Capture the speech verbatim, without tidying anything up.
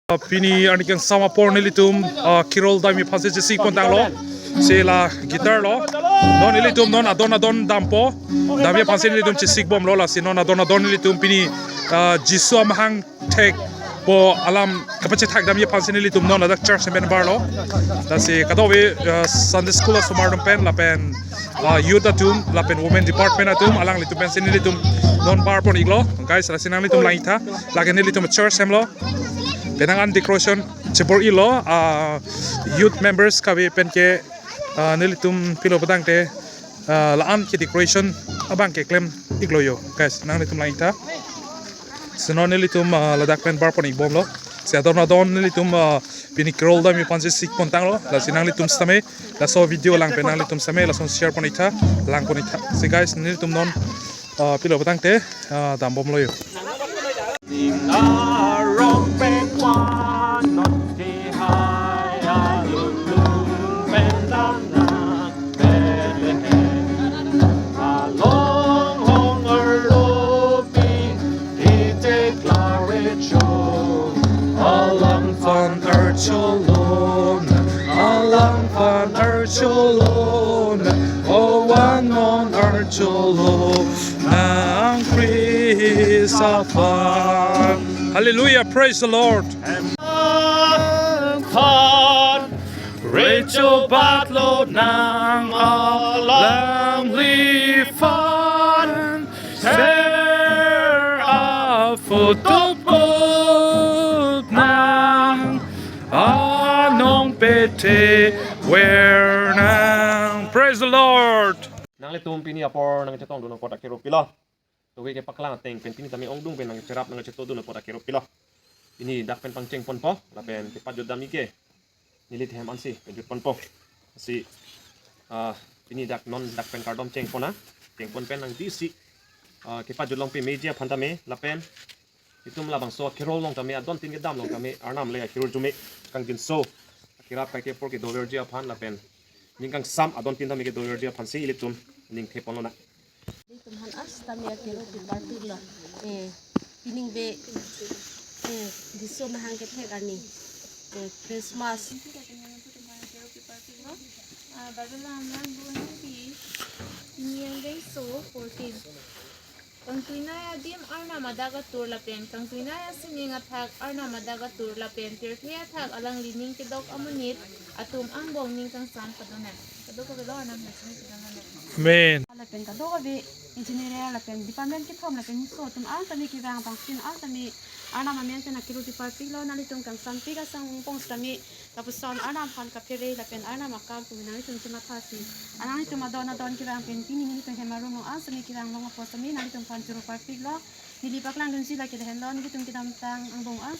Pini arni kangsam apor nelitum, ah, carol damji aphansi chesik pon tanglo. Si la guitar lo. Non nelitum non adon adon dampo. Damji aphansi nelitum chesik bomlo, lasi non adon adon nelitum pini, ah, Jisu amahang thekpo alam kapachethak damji aphansi nelitum non ladak church hem pen barlo. Lasi kadokave, ah, Sunday school asomar atum pen lapen, ah, youth atum lapen women department atum alanglitum pensi nelitum non bar pon iklo. Guys, lasi nanglitum lang-iktha. Lake nelitum church hem lo. Penang an decoration chepor iklo, ah, youth members kave pen ke, ah, nelitum pilo putangte, ah, la-an ke decoration abang keklem iklo yo. Guys, nanglitum lang-iktha. Si non nelitum, ah, ladak pen bar pon ik bomlo. Si adon adon nelitum, ah, pini carol damji aphansi chesik pon tanglo. Lasi nanglitum sitame laso video lang pen nanglitum sitame lason share pon iktha, lang pon iktha. Si guys, nelitum non, ah, pilo putangte, ah, dam bomlo yo. Ning arong pen wan non ti hai alulu pen dam nang Bethlehem. Along hong arlo pi ite klare cho. Alang aphan archolo nang, alang aphan archolo nang, o wan non archolo nang Christ aphan. Hallelujah, praise the Lord. Aphan recho batlo nang alangliphan ser a photo put nang anong pete wer nang. Praise the Lord. Nanglitum pini apor nangchetongdun apot akero pilo? Toke kepaklang ateng pen pini tame ongdung pen nangcherap nangchetongdun apot akero pilo? Pini dak pen pangcheng ponpo lapen kepajut damji ke neli thehem ansi pajut ponpo. Si, ah, pini dak non dak pen kardom cheng pon na, cheng pon pen nangdisi, ah, kepajut longpi meji aphan tame lapen itum labangso carol along tame adon tin kedam along tame Arnam le carol jume kangjinso kerap kaike apor kedoverji aphan lapen ning kangsam adon tin tame kedoverji aphansi ilitum ning the ponlo na. Ilitum aphan sitame carol keparpiklo. Eh, pining be, eh, Jisu amahang kethek arni, eh, Christmas. Ah, Bible alam lang dun pi. Pini angdeng so fourteen. Kangtuinei adim Arnam adak atur lapen kangtuinei asining athak Arnam adak atur lapen pirthe athak alangli ning kedok amonit atum angbong ning kangsam padonang. Kadokavelo Arnam nangchini pidamnang. Amen. Lapen kadokave engineer lapen department kethom lapen muso atum an tame kevang abang sin an tame Arnam amen pen akero keparpiklo, nanglitum kangsampik asang pong sitame lapuson Arnam aphan kaphere lapen Arnam akam pu nanglitum chemathasi. Alanglitum adon adon kevang pen pini nelitum hem arong along an sitame kevang long apot sitame nanglitum aphan choro parpiklo. Neli paklangdunsi lake lahenlo, nelitum kedamtang angbong an.